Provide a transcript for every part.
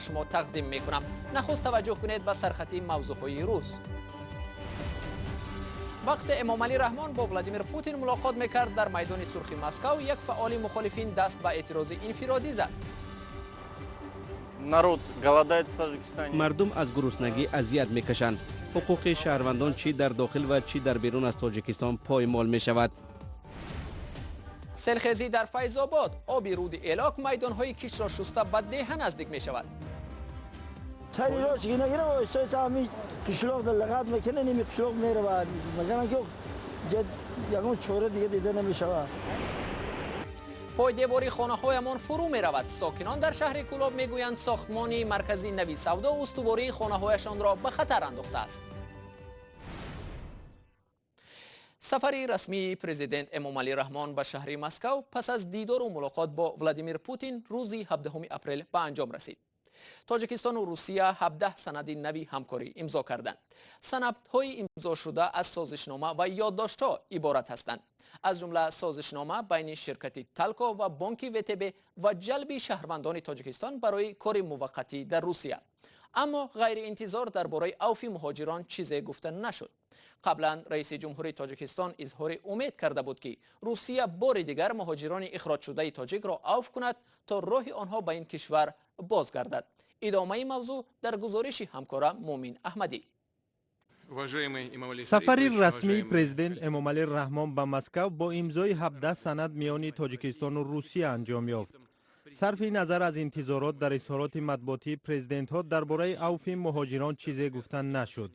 Шумо тақдим мекунам. Нахуст таваҷҷӯҳ кунед ба сархати мавзӯъҳои рӯз. Вақте Эмомалӣ Раҳмон бо Владимир Путин мулоқот мекард, дар майдони Сурхи Москав як фаъоли мухолифин даст ба эътирози инфиродӣ зад. Народ голодает в Таджикистане. Мардум аз гуруснагӣ азият мекашанд. Ҳуқуқи шаҳрвандон чӣ дар дохил ва чӣ дар берун аз Тоҷикистон поймол мешавад. Селхезӣ дар Файзобод: оби руди Элок майдонҳои киштро шуста, ба деҳа наздик мешавад. Сари рост ки нагира, оҳиста ҳами қишлоқ лағат мекунад, ними қишлоқ меравад. Магар ки ягон чора дига дида намешавад. Пойдевори хонаҳоямон фурӯ меравад. Сокинон дар шаҳри Кӯлоб мегӯянд, сохтмони маркази нави савдо устувории хонаҳояшонро ба хатар андохтааст. Сафари расмии президент Эмомалӣ Раҳмон ба шаҳри Москав пас аз дидору мулоқот бо Владимир Путин рӯзи 17 апрел ба анҷом расид. Тоҷикистону Русия 17 санади нави ҳамкорӣ имзо карданд. Санадҳои имзошуда аз созишнома ва ёддоштҳо иборат ҳастанд, аз ҷумла созишнома байни ширкати Талко ва бонки ВТБ ва ҷалби шаҳрвандони Тоҷикистон барои кори муваққатӣ дар Русия. Аммо ғайриинтизор дар бораи авфи муҳоҷирон чизе гуфта нашуд. Қаблан раиси ҷумҳури Тоҷикистон изҳори умед карда буд, ки Русия бори дигар муҳоҷирони ихроҷшудаи тоҷикро авф кунад, то роҳи онҳо ба ин кишвар боз гардад. Идомаи мавзӯъ дар гузориши ҳамкора Муъмин Аҳмадӣ. Сафари расмии президент Эмомалӣ Раҳмон ба Москав бо имзои 17 санад миёни Тоҷикистону Русия анҷом ёфт. Сарфи назар аз интизорот, дар изҳороти матбуотии президентҳо дар бораи авфи муҳоҷирон чизе гуфта нашуд.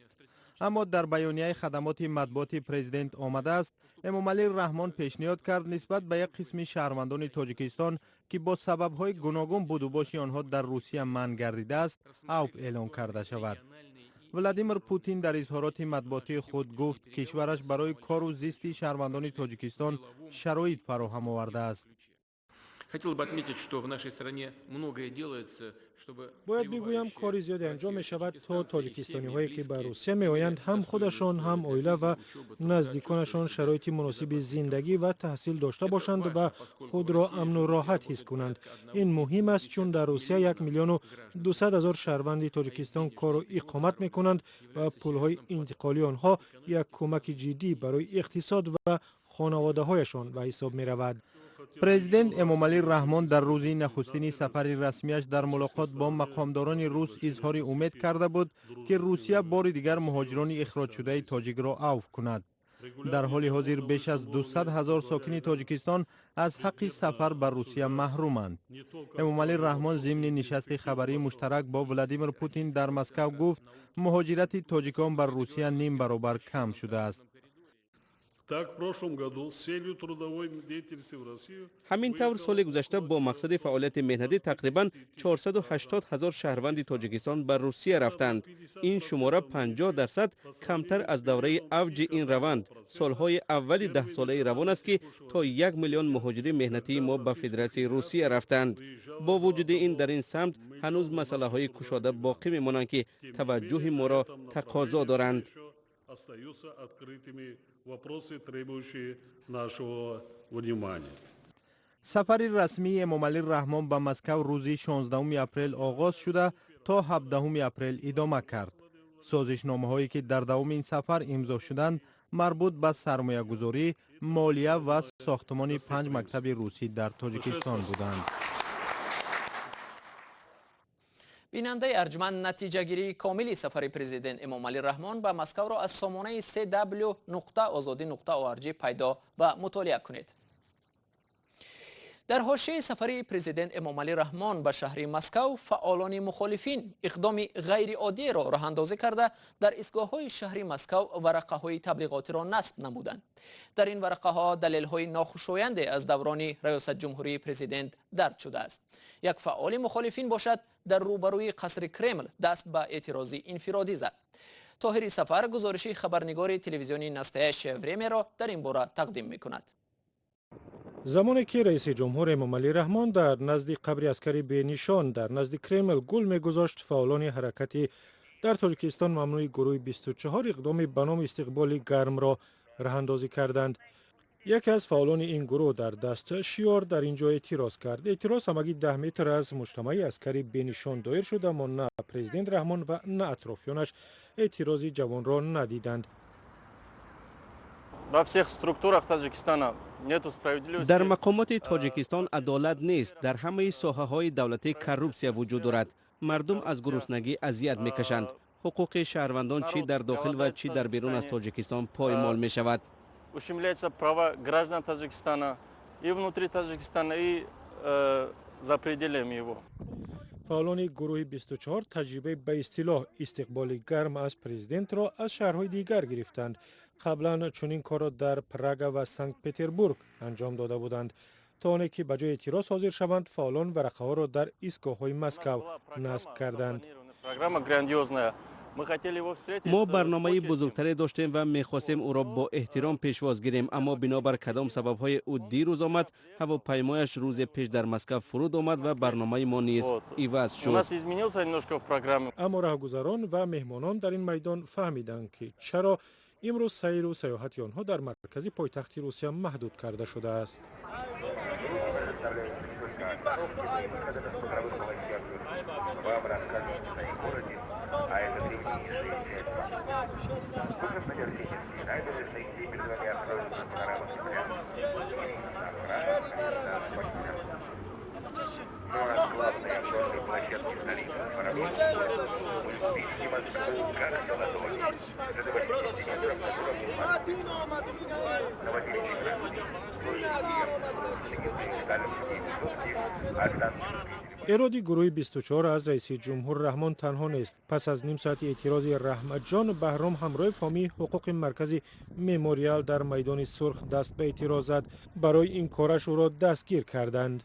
Аммо дар баёнияи хадамоти матбуоти президент омадааст, Эмомалӣ Раҳмон пешниҳод кард, нисбат ба як қисми шаҳрвандони Тоҷикистон, ки бо сабабҳои гуногун будубоши онҳо дар Русия манъ гардидааст, авф эълон карда шавад. Владимир Путин дар изҳороти матбуотии худ гуфт, кишвараш барои кору зисти шаҳрвандони Тоҷикистон шароит фароҳам овардааст. Хотел бы отметить, что в нашей стране многое делается, чтобы Бояд бигӯям, кори зиёде анҷом мешавад, то тоҷикистониҳое, ки ба Русия меоянд, ҳам худашон, ҳам оила ва наздиконашон шароити муносиби зиндагӣ ва таҳсил дошта бошанд ва худро амну роҳат ҳис кунанд. Ин муҳим аст, чун дар Русия 1 200 000 шаҳрванди Тоҷикистон кору иқомат мекунанд ва пулҳои интиқолии онҳо як кӯмаки ҷиддӣ барои иқтисод ва хонаводаҳояшон ба ҳисоб меравад. Президент Эмомалӣ Раҳмон дар рӯзи нахустини сафари расмиаш дар мулоқот бо мақомдорони рус изҳори умед карда буд, ки Русия бори дигар муҳоҷирони ихроҷшудаи тоҷикро авф кунад. Дар ҳоли ҳозир беш аз 200 ҳазор сокини Тоҷикистон аз ҳаққи сафар ба Русия маҳруманд. Эмомалӣ Раҳмон зимни нишасти хабарии муштарак бо Владимир Путин дар Москав гуфт, муҳоҷирати тоҷикон ба Русия ним баробар кам шудааст. Так, в прошлом году с целью трудовой деятельности в Россию Ҳамин тавр, соли гузашта бо мақсади фаъолияти меҳнатӣ тақрибан 480 ҳазор шаҳрванди Тоҷикистон ба Русия рафтанд. Ин шумора 50% камтар аз давраи авҷи ин раванд, солҳои аввали даҳсолаи равон аст, ки то 1 миллион муҳоҷири меҳнатии мо ба Федератсияи Русия рафтанд. Бо вуҷуди ин, дар ин самт ҳанӯз масъалаҳои кушода боқӣ мемонанд, ки таваҷҷӯҳи моро тақозо доранд. Остаются открытыми вопросы, требующие нашего внимания. Сафари расмии Эмомалӣ Раҳмон ба Москав рӯзи 16 апрел оғоз шуда, то 17 апрел идома кард. Созишномаҳое, ки дар давоми ин сафар имзо шуданд, марбут ба сармоягузорӣ, молия ва сохтмони панҷ мактаби русӣ дар Тоҷикистон буданд. Бинандаи арҷманд, натиҷагирии комили сафари президент Эмомалӣ Раҳмон ба Москавро аз сомонаи cw.ozodi.org пайдо ва мутолиа кунед. Дар ҳошияи сафари президент Эмомалӣ Раҳмон ба шаҳри Москав фаъолони мухолифин иқдоми ғайриоддиеро роҳандозӣ карда, дар истгоҳҳои шаҳри Москав варақаҳои таблиғотиро насб намуданд. Дар ин варақаҳо далелҳои нохушоянде аз даврони раёсатҷумҳурии президент дарҷ шудааст. Як фаъоли мухолифин бошад, дар рӯбарӯи қасри Кремл даст ба эътирози инфиродӣ зад. Тоҳири Сафар гузориши хабарнигори телевизиони «Настоящее время» ро дар ин бора тақдим мекунад. Замоне ки раиси ҷумҳур Эмомалӣ Раҳмон дар назди қабри аскари бенишон дар назди Кремл гул мегузошт, фаъолони ҳаракати дар Тоҷикистон мамнӯи гурӯҳи 24 иқдоми ба номи «Истиқболи гармро» роҳандозӣ карданд. Яке аз фаъолони ин гурӯҳ дар даст шиёр дар ин ҷо эътироз кард. Эътироз ҳамагӣ 10 метр аз муҷтамаи аскари бенишон доир шуд, аммо на президент Раҳмон ва на атрофиёнаш эътирози ҷавонро надиданд. Во всех структурах Таджикистана нету справедливости. Дар мақомоти Тоҷикистон адолат нест. Дар ҳамаи соҳаҳои давлатӣ коррупсия вуҷуд дорад. Мардум аз гуруснагӣ азият мекашанд. Ҳуқуқи шаҳрвандон чӣ дар дохил ва чӣ дар берун аз Тоҷикистон поймол мешавад. Ущемляются права граждан Таджикистана и внутри Таджикистана, и за пределами его. Фаъолони гурӯҳи 24 таҷрибаи ба истилоҳ истиқболи гарм аз президентро аз шаҳрҳои дигар гирифтанд. Қаблан чунин корро дар Прага ва Санкт-Петербург анҷом дода буданд. То оне ки ба ҷои эътироз ҳозир шаванд, фаъолон варақаҳоро дар истгоҳҳои Москав насб карданд. Программа грандиозная. Мы хотели его встретить. Мо барномаи бузургтаре доштем ва мехостем ӯро бо эҳтиром пешвоз гирем, аммо бинобар кадом сабабҳое ӯ дирӯз омад. Ҳавопаймояш рӯзе пеш дар Москав фуруд омад ва барномаи мо низ иваз У шуд. нас изменился немножко в программе. Аммо раҳгузарон ва меҳмонон дар ин майдон фаҳмиданд, ки чаро имрӯз сайру саёҳати онҳо дар маркази пойтахти Русия маҳдуд карда шудааст. Эроди гурӯҳи 24 аз раиси ҷумҳур Раҳмон танҳо нест. Пас аз ним соати эътирози Раҳматҷон, Баҳром Ҳамроев, ҳомии ҳуқуқи маркази Мемориал, дар майдони Сурх даст ба эътироз зад. Барои ин кораш ӯро дастгир карданд.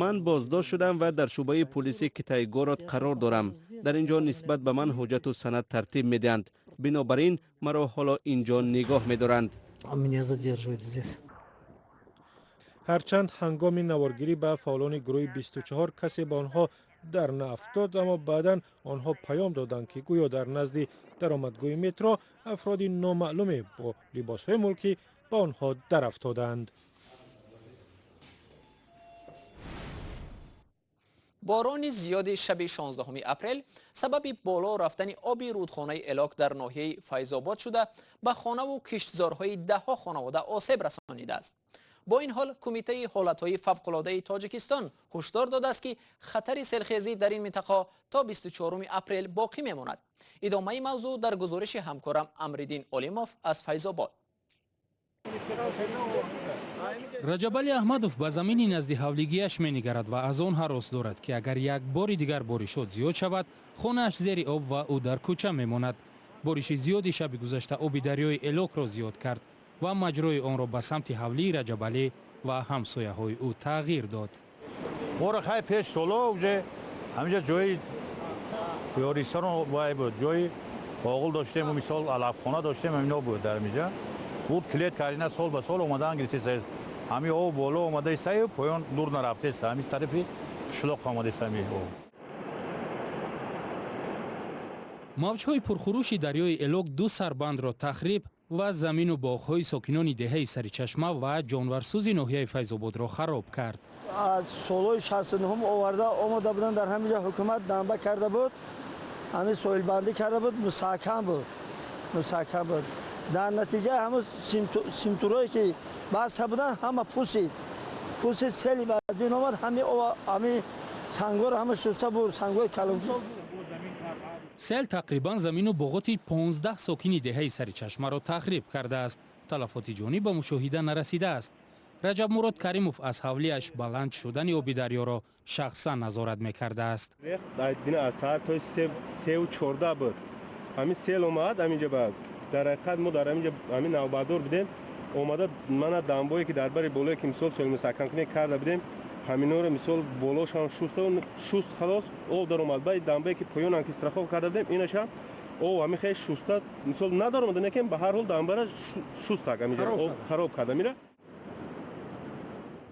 Ман боздошт шудам ва дар шӯъбаи пулиси Китайгород қарор дорам. Дар ин ҷо нисбат ба ман ҳуҷҷату санад тартиб медиҳанд. Бинобар ин маро ҳоло ин ҷо нигоҳ медоранд. Ҳарчанд ҳангоми наворгирӣ ба фаъолони гурӯҳи 24 касе ба онҳо дар наафтод, аммо баъдан онҳо паём доданд, ки гӯё дар назди даромадгоҳи метро афроди номаълуме бо либосҳои мулкӣ ба онҳо дарафтоданд. Борони зиёди шаби 16 апрел сабаби боло рафтани оби рудхонаи Элок дар ноҳияи Файзобод шуда, ба хонаву киштзорҳои даҳҳо хонавода осеб расонидааст. Бо ин ҳол Кумитаи ҳолатҳои фавқулодаи Тоҷикистон ҳушдор додааст, ки хатари селхезӣ дар ин минтақа то 24 апрел боқӣ мемонад. Идомаи мавзӯъ дар гузориши ҳамкорам Амриддин Олимов аз Файзобод. Раҷабали Аҳмадов ба замини назди ҳавлигиаш менигарад ва аз он ҳарос дорад, ки агар як бори дигар боришот зиёд шавад, хонааш зери об ва ӯ дар кӯча мемонад. Бориши зиёди шаби гузашта оби дарёи Элокро зиёд кард ва маҷрои онро ба самти ҳавлии Раҷабалӣ ва ҳамсояҳои ӯ тағйир дод. Моро хай пеш соло уже ҳаминҷа ҷои ёристон вай буд, ҷои оғул доштем, мисол алафхона доштем, ҳамино буд дар ҳаминҷа. Буд клет карина, сол ба сол омадан гирифтест. Ҳами об боло омадаистаю поён дур нарафтест, ҳами тарафи қишлоқ омадаист ҳами об. Мавҷҳои пурхурӯши дарёи Элок ду сарбандро тахриб ва замину боғҳои сокинони деҳаи Саричашма ва ҷонварсӯзи ноҳияи Файзободро хароб кард. Аз солҳои 69 оварда омода буданд, дар ҳамин ҷо ҳукумат дамба карда буд, ҳамин соҳилбандӣ карда буд, мустаҳкам буд, мустаҳкам буд. Дар натиҷа ҳамун симтурое ки баста буданд, ҳама пусид, пусид, сели бадбин омад, ҳами сангҳоро ҳама шуста бурд, сангҳои калонсол. Сел тақрибан замину боғоти 15 сокини деҳаи Саричашмаро тахриб кардааст. Талафоти ҷонӣ ба мушоҳида нарасидааст. Раҷабмурод Каримов аз ҳавлиаш баланд шудани оби дарёро шахсан назорат мекардааст. Аз саат то 3:14 буд. Ҳамин сел омад ҳаминҷа, ба дар ҳақиқат мо дар ҳаминҷа ҳамин навбатдор будем. Омада мана дамбое ки дар бари болое ки мисол соли мустаҳкамкунӣ карда будем, ҳаминҳоро мисол болошам шуст, халос об даромад. Баъд дамбае ки поёнам ки страхов карда будем, инашам об ҳамин хел шуста мисол надаромада, некем ба ҳар ҳол дамбара шустак ҳаминҷа об хароб карда мира.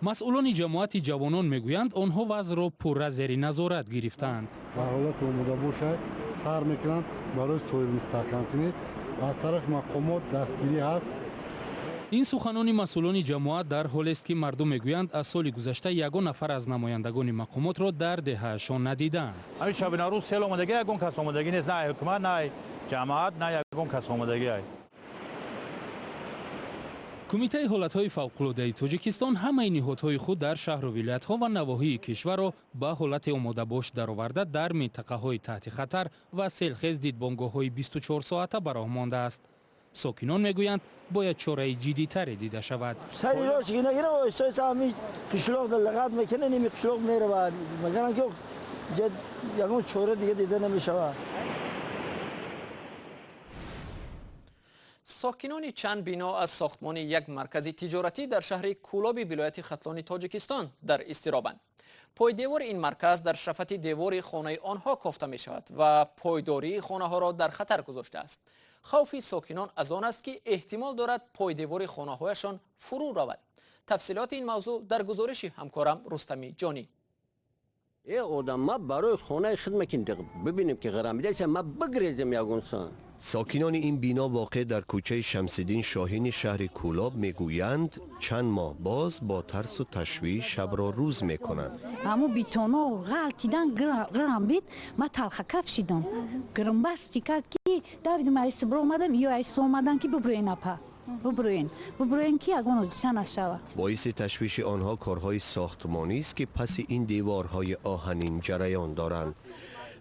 Масъулони ҷамоати ҷавонон мегӯянд, онҳо вазъро пурра зери назорат гирифтаанд. Дар ҳолати омода бошад, сар мекунанд барои соҳил мустаҳкамкунӣ. Аз тарафи мақомот дастгирӣ ҳаст. Ин суханони масъулони ҷамоат дар ҳолест, ки мардум мегӯянд, аз соли гузашта ягон нафар аз намояндагони мақомотро дар деҳаашон надидаанд. Ҳамин шабинарӯз сел омадагӣ, ягон кас омадагӣ нест, на ҳукумат, на ҷамоат, на ягон кас омадагӣ. Кумитаи ҳолатҳои фавқулодаи Тоҷикистон ҳамаи ниҳодҳои худ дар шаҳру вилоятҳо ва навоҳии кишварро ба ҳолати омодабош дароварда, дар минтақаҳои таҳти хатар ва селхез дидбонгоҳҳои 24 соата ба роҳ мондааст. Сокинон мегӯянд, бояд чораи ҷиддитаре дида шавад. Сари роҳ ки нагира, оҳиста оҳиста ҳами қишлоқ лағат мекунад, ними қишлоқ меравад. Магарам ки ягон чора дига дида намешавад. Сокинони чанд бино аз сохтмони як маркази тиҷоратӣ дар шаҳри Кӯлоби вилояти Хатлони Тоҷикистон дар изтиробанд. Пойдевори ин марказ дар шафати девори хонаи онҳо кофта мешавад ва пойдории хонаҳоро дар хатар гузоштааст. Хавфи сокинон аз он аст, ки эҳтимол дорад пойдевори хонаҳояшон фурӯ равад. Тафсилоти ин мавзӯъ дар гузориши ҳамкорам Рустами Ҷонӣ. Э одам, ма барои хонаи хидма ки бибинем, ки ғарамидаиса, ма бигрезем ягонсан. Сокинони ин бино, воқеъ дар кӯчаи Шамсиддин Шоҳини шаҳри Кӯлоб, мегӯянд, чанд моҳ боз бо тарсу ташвиш шабро рӯз мекунанд. Ҳамун бетоно ғалтидан, гирам бит, ма талхакаф шидам, гирмбасти кард, ки давидим, айси биромадам ё айси омадан, ки бибурен, апа, бубурен, бубурен, ки ягон ҳодиса нашавад. Боиси ташвиши онҳо корҳои сохтмонист, ки паси ин деворҳои оҳанин ҷараён доранд.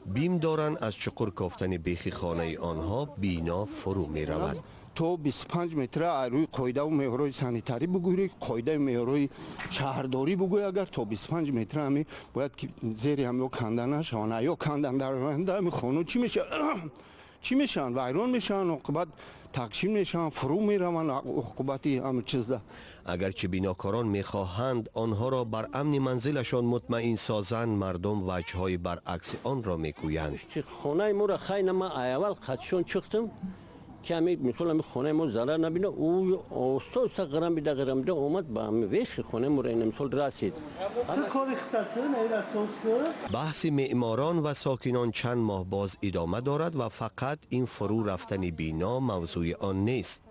Бим доранд, аз чуқур кофтани бехи хонаи онҳо бино фурӯ меравад. То 25 метра рӯи қоидаву меъёрҳои санитарӣ бугӯӣ, қоидаи меъёрҳои шаҳрдорӣ бугӯӣ, агар то 25 метра ҳами бояд ки зери ҳамё канда нашаванд. Ё кандан дар оянда ҳами хоно чӣ мешавад? Чӣ мешаванд? Вайрон мешаванд, оқибат тақсим мешаванд, фурӯ мераванд, оқибати ҳама чизда. Агарчи бинокорон мехоҳанд онҳоро бар амни манзилашон мутмаин созанд, мардум ваҷҳҳои баръакси онро мегӯянд. Хонаи моро хайна ма аввал қатшон чухтам, ки ҳами мисол ҳами хонаи мо зарар набина. Ӯ оҳиста оҳиста ғирам бида, ғирам бида омад, ба ҳами вехи хонаи моро ина мисол расид. Баҳси меъморон ва сокинон чанд моҳ боз идома дорад ва фақат ин фурӯ рафтани бино мавзӯи он нест.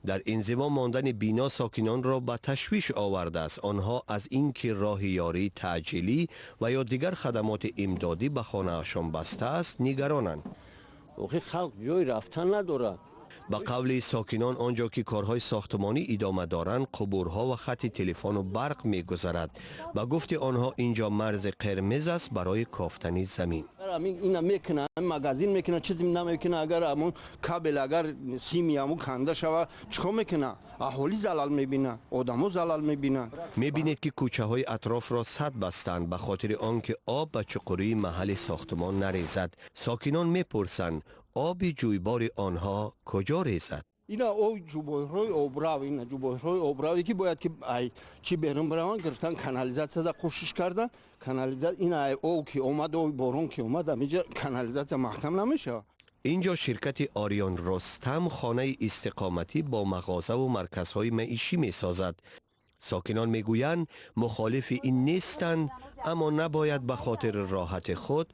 Дар инзиво мондани бино сокинонро ба ташвиш овардааст. Онҳо аз ин ки роҳи ёрии таъҷилӣ ва ё дигар хадамоти имдодӣ ба хонаашон баста аст, нигаронанд. Охи, халқ ҷои рафтан надорад. Ба қавли сокинон, он ҷо ки корҳои сохтмонӣ идома доранд, қубурҳо ва хати телефону барқ мегузарад. Ба гуфти онҳо, ин ҷо марзи қирмиз аст барои кофтани замин. Ина мекуна, магазин мекуна, чизе намекуна. Агар ҳамун кабел, агар сими ҳамун канда шава, чикор мекуна? Аҳолӣ залал мебина, одамо залал мебинанд. Мебинед, ки кӯчаҳои атрофро сад бастанд, ба хотири он ки об ба чуқурии маҳалли сохтмон нарезад. Сокинон мепурсанд, оби ҷӯйбори онҳо куҷо резад? Ина об, ҷӯйборҳои обрав, ина ҷӯйборҳои обраве, ки бояд ки ай чӣ берун бираванд, гирифтан, канализатсияда кӯшиш кардан. Канализа ина ай об ки омад, оби борон ки омад, амиҷа канализатсия маҳкам намешавад. Ин ҷо ширкати Ориён Ростам хонаи истиқоматӣ бо мағозаву марказҳои маишӣ месозад. Сокинон мегӯянд, мухолифи ин нестанд, аммо набояд ба хотири роҳати худ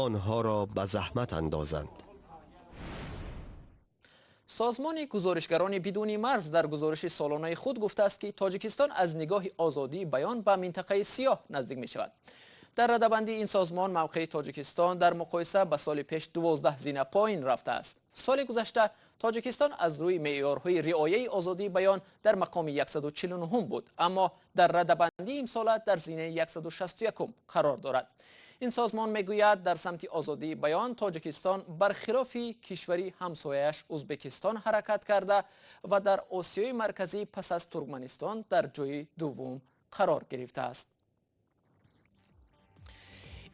онҳоро ба заҳмат андозанд. Созмони гузоришгарони бидуни марз дар гузориши солонаи худ гуфтааст, ки Тоҷикистон аз нигоҳи озодии баён ба минтақаи сиёҳ наздик мешавад. Дар радабандии ин созмон мавқеи Тоҷикистон дар муқоиса ба соли пеш 12 зина поин рафтааст. Соли гузашта Тоҷикистон аз рӯи меъёрҳои риояи озодии баён дар мақоми 149 буд, аммо дар радабандии имсола дар зинаи 161 қарор дорад. Ин созмон мегӯяд, дар самти озодии баён Тоҷикистон бархилофи кишвари ҳамсояаш Ӯзбекистон ҳаракат карда ва дар Осиёи Марказӣ пас аз Туркманистон дар ҷои дуввум қарор гирифтааст.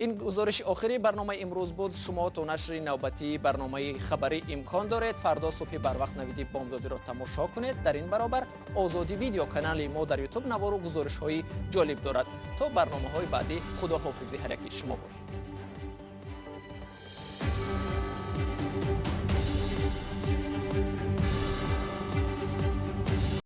Ин гузориши охири барномаи имрӯз буд. Шумо то нашри навбатии барномаи хабарӣ имкон доред фардо субҳи барвақт Навиди бомдодиро тамошо кунед. Дар ин баробар Озодӣ Видео, канали мо дар Ютуб, навору гузоришҳои ҷолиб дорад. То барномаҳои баъдӣ, худоҳофизи ҳар яки шумо бошед.